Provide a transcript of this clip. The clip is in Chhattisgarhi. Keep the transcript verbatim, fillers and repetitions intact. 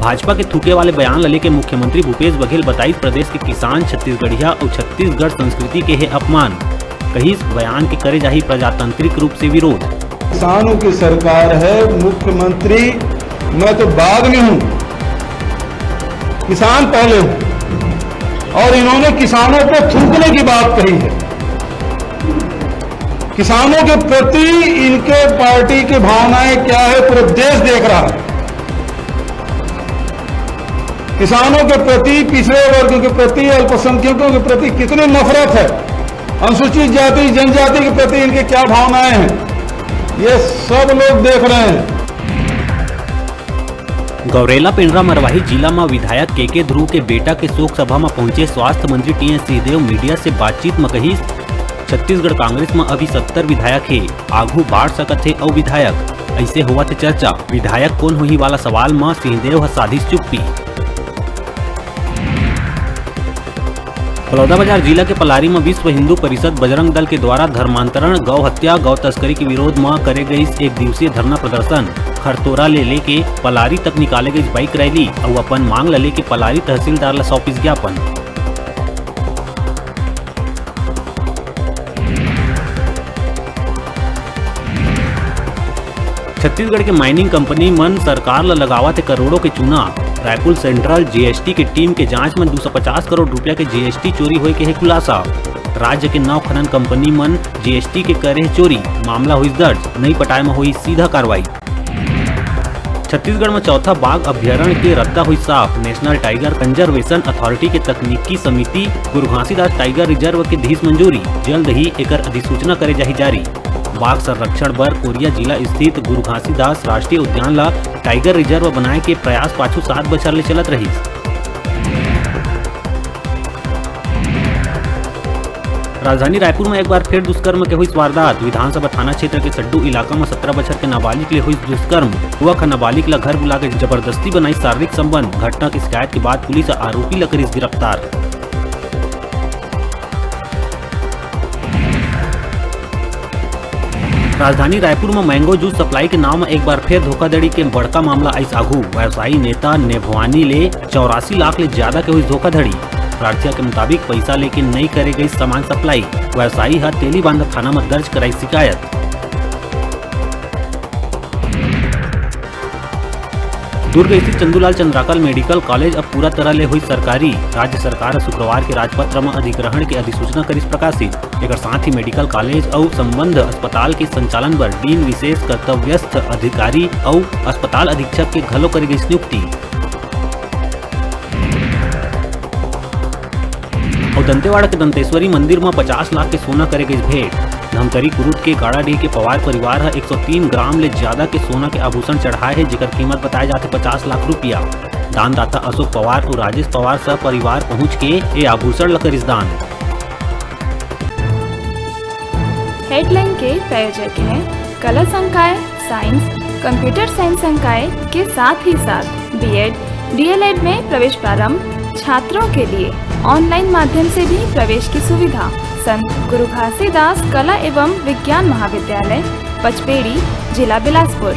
भाजपा के थूके वाले बयान ल लेके मुख्यमंत्री भूपेश बघेल बताइस, प्रदेश के किसान, छत्तीसगढ़िया अउ छत्तीसगढ़ संस्कृति के हे अपमान। कहिस, बयान के करे जाही प्रजातांत्रिक रूप से विरोध। किसानों की सरकार है, मुख्यमंत्री, मैं तो बाद में हूँ, किसान पहले हूँ। और इन्होंने किसानों पर थूकने की बात कही है। किसानों के प्रति इनके पार्टी की भावनाएं क्या है, पूरा देश देख रहा है। किसानों के प्रति, पिछड़े वर्ग के प्रति, अल्पसंख्यकों के प्रति कितनी नफरत है, अनुसूचित जाति, जनजाति के प्रति इनके क्या भावनाएं हैं, ये सब लोग देख रहे हैं। गौरेला पेंड्रा मरवाही जिला म विधायक केके ध्रुव के बेटा के शोक सभा म पहुंचे स्वास्थ्य मंत्री टीएस सिंहदेव मीडिया से बातचीत म कहिस, छत्तीसगढ़ कांग्रेस म अभी सत्तर विधायक हे, आघू बाढ़ सकत हे अउ विधायक, अइसे होवत हे चर्चा। विधायक कोन होही वाला सवाल म सिंहदेव ह साधिस चुप्पी। बलौदाबाजार जिला के पलारी म विश्व हिंदू परिषद बजरंग दल के द्वारा धर्मांतरण, गौ हत्या, गौ तस्करी के विरोध म करे गइस एक दिवसीय धरना प्रदर्शन। खरतोरा ले लेके पलारी तक निकाले गइस बाइक रैली अउ अपन मांग ल लेके पलारी तहसीलदार ल सौंपिस ज्ञापन। छत्तीसगढ़ के माइनिंग कंपनी मन सरकार ल लगावत हे करोड़ों के चूना। रायपुर सेंट्रल जीएसटी के टीम के जांच म दू सौ पचास करोड़ रुपया के जीएसटी चोरी होए के हे खुलासा। राज्य के नौ खनन कंपनी मन जीएसटी के करे हे चोरी, मामला होइस दर्ज, नइ पटाए म होइस सीधा कार्रवाई। छत्तीसगढ़ म चौथा बाघ अभ्यारण्य के रद्दा होइस साफ। नेशनल टाइगर कंजर्वेशन अथॉरिटी के तकनीकी समिति गुरु घासीदास टाइगर रिजर्व के दिस मंजूरी, जल्द ही एकर अधिसूचना करे जाही जारी। बाघ संरक्षण बर कोरिया जिला स्थित गुरु घासीदास राष्ट्रीय उद्यान ल टाइगर रिजर्व बनाए के प्रयास पाछू सात बछर ले चलत रहिस। राजधानी रायपुर म एक बार फेर दुष्कर्म के होइस वारदात। विधानसभा थाना क्षेत्र के सड्डू इलाका म सत्रह बछर के नाबालिग ले होइस दुष्कर्म। युवक ह नाबालिग ल घर बुला के जबरदस्ती बनाइस शारीरिक संबंध। घटना के शिकायत के बाद पुलिस ह आरोपी ल करिस गिरफ्तार। राजधानी रायपुर म मैंगो जूस सप्लाई के नाव म एक बार फेर धोखाधड़ी के बड़का मामला आइस आघू। व्यवसायी नेता नेभवानी ले चौरासी लाख ले ज्यादा के होइस धोखाधड़ी। प्रार्थी के मुताबिक, पइसा लेके नइ करे गइस सामान सप्लाई। व्यवसायी ह तेलीबांधा थाना म दर्ज कराइस शिकायत। दुर्ग स्थित चंदूलाल चंद्राकर मेडिकल कॉलेज अब पूरा तरह ले होइस सरकारी। राज्य सरकार ह शुक्रवार के राजपत्र म अधिग्रहण के अधिसूचना करिस प्रकाशित। एकर साथ ही मेडिकल कॉलेज अउ संबद्ध अस्पताल के संचालन बर डीन, विशेष कर्तव्यस्थ अधिकारी अउ अस्पताल अधीक्षक के घलो करे गइस नियुक्ति। अउ दंतेवाड़ा के दंतेश्वरी मंदिर म पचास लाख के सोना करे गइस भेंट। धमतरी कुरूद के गाड़ाडीह के पवार परिवार ह एक सौ तीन ग्राम ले ज्यादा के सोना के आभूषण चढ़ाए हे, जेकर कीमत बताए जाथे पचास लाख रुपया। दानदाता अशोक पवार अउ राजेश पवार सपरिवार पहुंच के ए आभूषण ल करिस दान। हेडलाइन के प्रायोजक हैं कला संकाय, साइंस, कंप्यूटर साइंस संकाय के साथ ही साथ बीएड, डीएलएड में प्रवेश प्रारंभ, छात्रों के लिए ऑनलाइन माध्यम से भी प्रवेश की सुविधा। संत गुरु घासीदास कला एवं विज्ञान महाविद्यालय, पचपेड़ी, जिला बिलासपुर।